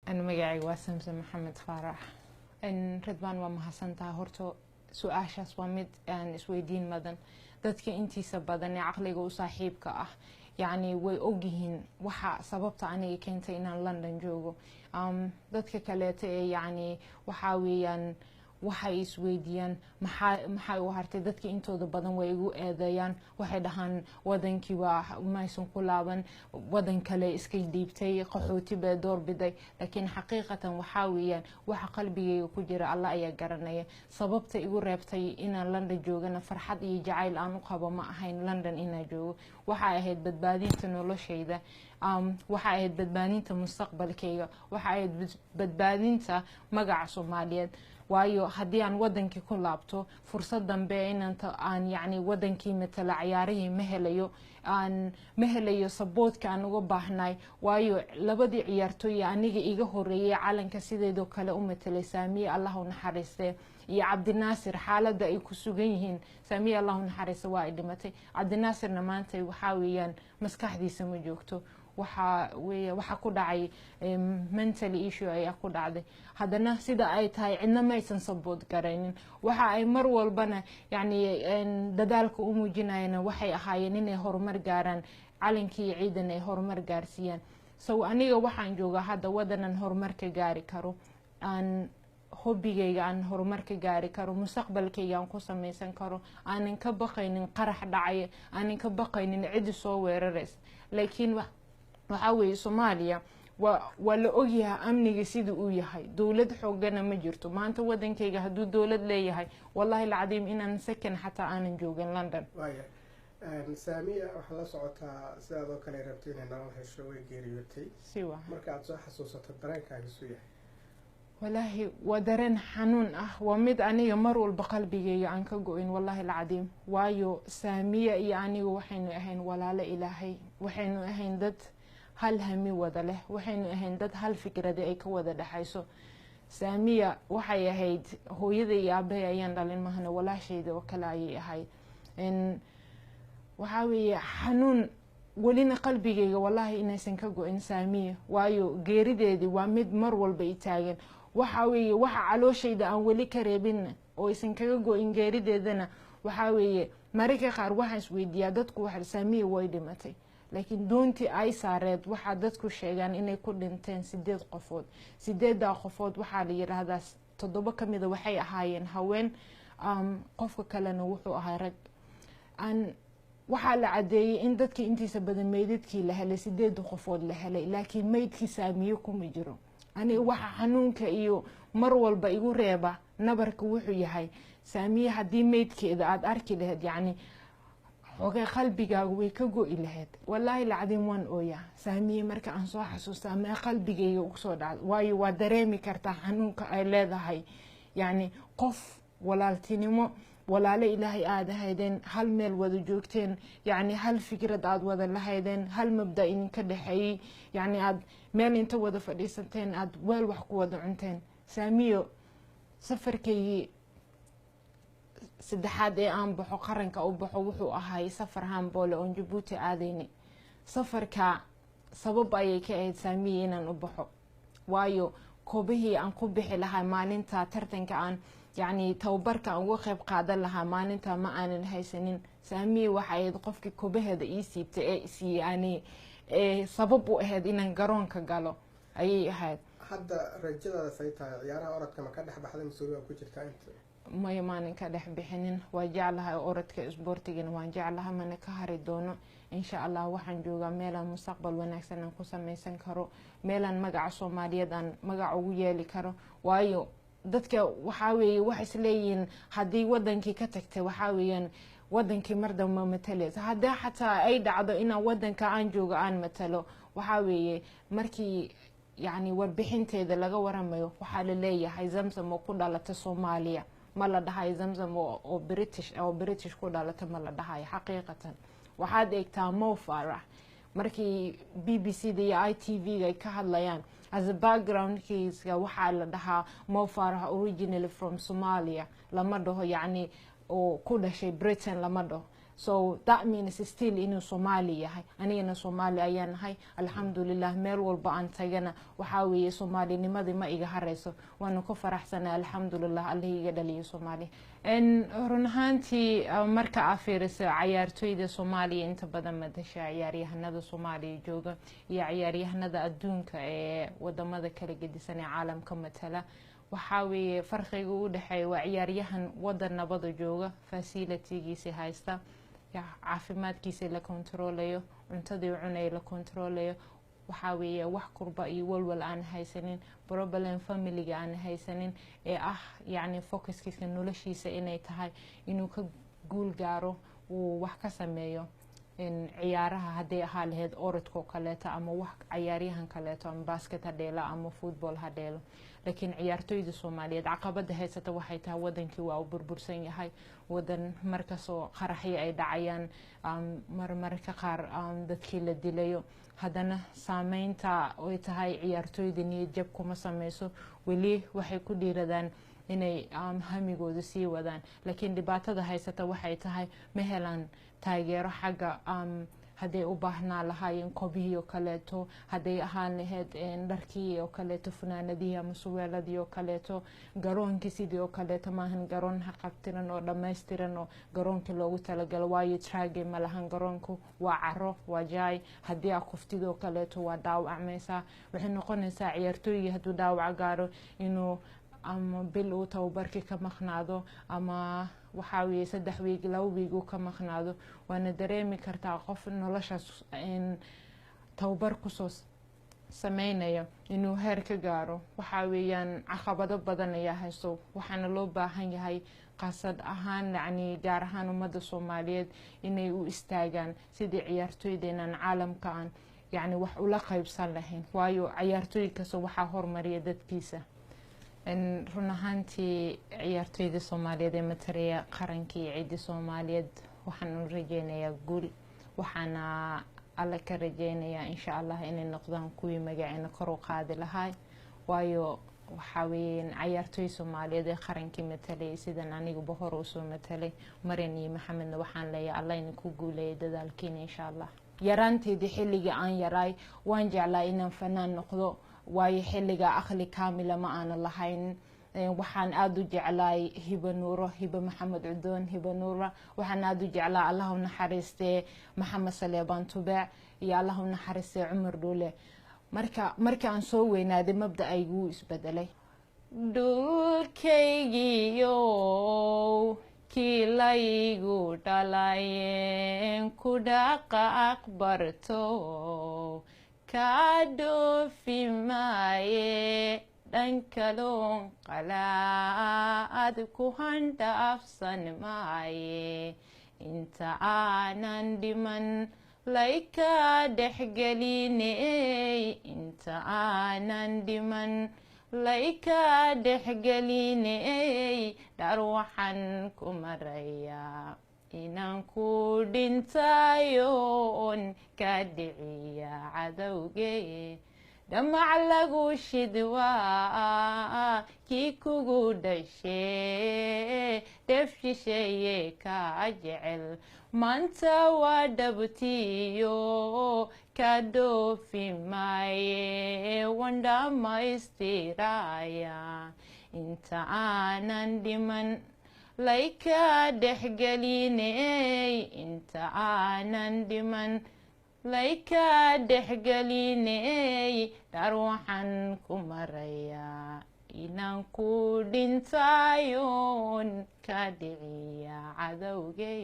Magacayga waa Samsam Maxamed Faarax. Ridwaan, waa mahadsantaha. Horta su-aashaas waa mid aan isweydiin mudan. Dadka intiisa badan ee caqliga u saaxiibka ah yacni way ogyihiin waxa sababta aniga keentay inaan London joogo. Dadka kaleeta ee yacni waxaa weeyaan waxay isweydiiyaan maxaa maxay u hartay. Dadka intooda badan way igu eedeeyaan, waxay dhahaan wadankii waa maysan ku laaban, wadan kale iska dhiibtay, qaxooti bee doorbiday. Laakiin xaqiiqatan waxaa weeyaan waxa qalbigayga ku jira Allah ayaa garanaya. Sababta igu reebtay inaan London joogana farxad iyo jacayl aan u qabo ma ahayn London inaan joogo. Waxay ahayd badbaadinta noloshayda, waxay ahayd badbaadinta mustaqbalkayga, waxay ahayd badbaadinta magaca Soomaaliyeed. Waayo, haddii aan wadankii ku laabto, fursad dambe inaan aan yacni wadankii matala ciyaarihii ma helayo, aan ma helayo supportka aan uga baahnay. Waayo, labadii ciyaartooy aniga iga horeeyay calanka sideedoo kale u matalay, Saamiye Allah u naxariistee iyo Cabdinaasir, xaaladda ay ku sugan yihiin. Saamiye Allah u naxariiste waa ay dhimatay, Cabdinaasirna maanta waxaa weeyaan maskaxdiisa ma joogto. Waxaa weeye waxaa ku dhacay mental issue ayaa ku dhacday. Haddana sida ay tahay cidna ma aysan support garaynin. Waxa ay mar walbana yacni dadaalka u muujinayana waxay ahaayeen inay horumar gaaraan, calankii iyo ciidan ay horumar gaarsiiyaan. So aniga waxaan joogaa hadda wadanan horumar ka gaari karo, aan hobbigayga aan horumar ka gaari karo, mustaqbalkayga aan ku samaysan karo, aanan ka baqaynin qarax dhacay, aanan ka baqaynin cidi soo weeraraysa. Laakiin waxaa weeye Soomaaliya waa la ogyahay amniga sida uu yahay, dowlad xoogana ma jirto. Maanta wadankayga hadduu dowlad leeyahay, wallahi alcadiim inaan second xataa aanan joogin London. Waaya, Saamiya, waxaa la socotaa sidaadoo kale rabtay inay nolol hesho, way geeriyootay. Si waa. Marka aad soo xasuusato, dareenkaaga suu yahay? Walaahi waa dareen xanuun ah, waa mid aniga mar walba qalbigayga aan ka go-in, wallahi alcadiim. Waayo, Saamiya iyo anigu waxaynu ahayn walaalo Ilaahay, waxaynu ahayn dad hal hami wada leh, waxaynu ahayn dad hal fikradi ay ka wada dhexayso. Saamiya waxay ahayd hooyada iyo aabahay ayaan dhalin mahana, walaashayda oo kale ayay ahayd. Waxaa weeye xanuun welina qalbigayga wallahi inaysan ka go-in Saamiya. Waayo, geerideedii waa mid mar walba i taagan. Waxa weeye waxa calooshayda aan weli ka reebin oo aysan kaga go-in geerideedana waxaa weeye mararka qaar waxaan isweydiiyaa, dadku waxa Saamiya way dhimatay, laakiin doontii ay saareed waxaa dadku sheegaan inay ku dhinteen sideed qofood. Sideeddaa qofood waxaa la yidhaahdaa toddoba ka mida waxay ahaayeen haween, qofka kalena wuxuu ahaa rag. Aan waxaa la cadeeyey in dadkii intiisa badan meydadkii la helay, sideeda qofood la helay, laakiin meydkii Saamiye kuma jiro. Aniga waxa xanuunka iyo mar walba igu reeba nabarka wuxuu yahay, Saamiye haddii meydkeeda aada arki lahayd, yacni xogay qalbigaaga way ka go-i lahayd. Wallaahi lacadiim waan ooyaa Saamiye marka aan soo xasuusta ama qalbigayga usoo dhacdo. Waayo, waa dareemi kartaa xanuunka ay leedahay, yacni qof walaaltinimo, walaalo Ilaahay aada ahaydeen, hal meel wada joogteen, yacni hal fikrad aada wada lahaydeen, hal mabda idinka dhexeeyey, yacni aada meel inta wada fadhiisateen, aada weel wax ku wada cunteen. Saamiyo safarkaygii saddexaad ee aan baxo, qaranka u baxo, wuxuu ahay safar handball oon Jabuuti aadaynay. Safarka sabab ayay ka ahayd Saamiye inaan u baxo. Waayo, koobihii aan ku bixi lahaa maalinta tartanka, aan yacni tababarka aan uga qayb qaadan lahaa maalinta, ma aanan haysanin. Saamiye waxay ahayd qofkii kobaheeda ii siibtay ee yani sabab u ahayd inaan garoonka galo ayay ahayd. Hadda rajadaada say tahay? Ciyaaraha orodka ma ka dhex baxday mise weli waa ku jirtaa inta? Maya, maanin ka dhex bixinin. Waa jeclahay orodka, isboortigana waan jeclahay, mana ka hari doono insha Allah. Waxaan joogaa meelaan mustaqbal wanaagsan aan ku samaysan karo, meelaan magaca Soomaaliyeed aan magac ugu yeeli karo. Waayo, dadka waxaa weeye waxay isleeyihiin haddii wadankii ka tagtay, waxaa weeyaan wadankii mar damba matalaysa. Haddii xataa ay dhacdo inaan wadanka aan joogo aan matalo, waxaa weeye markii yacni warbixinteeda laga waramayo waxaa la leeyahay Zamzam oo ku dhalata Soomaaliya. Ma la dhahayo Zamzam oo British ku dhalata, ma la dhahayo. Xaqiiqatan waxaad eegtaa Mo Farah markii BBC da iyo ITV ga ay ka hadlayaan as a backgroundkiisa, waxaa la dhahaa Mo Farah originally from Somalia. Lama dhaho yacni oo ku dhashay Britain, lama dhaho. So that means still inuu Soomaali yahay. Anigana Soomaali ayaan nahay, alxamdulilah. Meel walba aan tagana waxaa weeye Soomaalinimadii ma iga hareyso. Waanu ku faraxsanay, alxamdulilah, Allihii iga dhaliyo Soomaali. Run ahaantii, marka aa fiiriso cayaartoyda Soomaaliya inta badan madasha, ciyaaryahanada Soomaaliya jooga iyo ciyaaryahanada adduunka ee wadamada kala gedisan ee caalamka matala, waxaa weeye farqiga u dhexeeya waa ciyaaryahan wadan nabada jooga, facility-giisi haysta, caafimaadkiisa la kontaroolayo, cuntadii cunaya la kontaroolayo, waxaa weeye wax kurba iyo walwal aan haysanin, problem family-ga aan haysanin, ee ah yacni focus-kiisa noloshiisa inay tahay inuu ka guul gaaro, uu wax ka sameeyo ciyaaraha, hadday ahaa lahayd orodka oo kaleeto ama wax cayaaryahan kaleeto, ama basket ha dheelo ama football ha dheelo. Laakiin ciyaartoyda Soomaaliyeed caqabada haysata waxay tahay wadankii waa uu burbursan yahay, wadan markastoo qaraxyo ay dhacayaan, marmarka qaar dadkii la dilayo. Haddana saameynta ay tahay ciyaartoyda niyad jab kuma sameyso, weli waxay ku dhiiradaan inay hamigooda sii wadaan. Laakiin dhibaatada haysata waxay tahay ma helaan taageero xagga hadday u baahnaa lahaayeen kobihii oo kaleeto, hadday ahaan lahayd dharkii oo kaleeto, funaanadihii ama suweeladii oo kaleeto. Garoonkii sidii oo kaleeto maahan garoon haqabtiran oo dhammaystiran oo garoonkii loogu talagalo, waayo track ma lahan garoonku, waa caro, waa jaay. Haddii aa kuftid oo kaleeto waa dhaawacmaysaa. Waxay noqonaysaa ciyaartooygii hadduu dhaawac gaaro inuu ama bil uu tababarkii ka maqnaado ama waxaa weeye 3 wiig, 2 wiig uu ka maqnaado. Waana dareemi kartaa qof noloshaas tababar kusoo sameynayo inuu heer ka gaaro. Waxaa weeyaan caqabado badan ayaa haysto. Waxaana loo baahan yahay qasad ahaan, yacni gaar ahaan ummadda Soomaaliyeed, inay u istaagaan sidii ciyaartoydeenan caalamka aan yacni wax ula qaybsan lahayn, waayo ciyaartooy kasta waxaa hormariya dadkiisa. Run ahaantii, ciyaartoyda Soomaaliyeed ee matalaya qarankii iyo ciidii Soomaaliyeed waxaan u rajeynayaa guul. Waxaana Alle ka rajeynayaa, insha Allah, inay noqdaan kuwii magaceena kor u qaadi lahaa, waayo waxaa weeyaan cayaartooy Soomaaliyeed ee qarankii matalay sidan aniguba hore usoo matalay. Maryan iyo Maxamedna waxaan leeyahay Allah idinku guuleeyay dadaalkiina, insha Allah. Yaraanteedii, xilligii aan yaraay, waan jeclaa inaan fanaan noqdo, waayo xilliga aqli kaamila ma aanan lahayn. Waxaan aada u jeclaay Hiba Nuuro, Hiba Maxamed Cudoon, Hiba Nuura. Waxaan aada u jeclaa, Allah u naxariistee, Maxamed Saleebaan Tubeec iyo, Allah u naxariistee, Cumar Dhuule. Marka marka aan soo weynaaday mabda-aygu wuu isbedelay. Dhulkaygiyo kii laygu dhalayeen ku dhaqaaq barto, kaa dhoofi maaye, dhankaloon qalaad ku handhaafsan maaye, inta aanan dhiman layka dhexgeliney, inta aanan dhiman layka dhexgeliney, dhar waxaan ku marayaa inaan ku dhintayoon ka dhiciya cadowge. Dhamac lagu shidwaa kii kugu dhashee, dheef shisheeye kaa jecel maanta waa dhabtiyo, ka dhoofi maaye, waan dhammaystiraya inta aanan dhiman layka dhexgeliney, inta aanan dhiman layka dhexgeliney, dhar waxaan ku marayaa inaan ku dhintayoon ka dhiciya cadowge.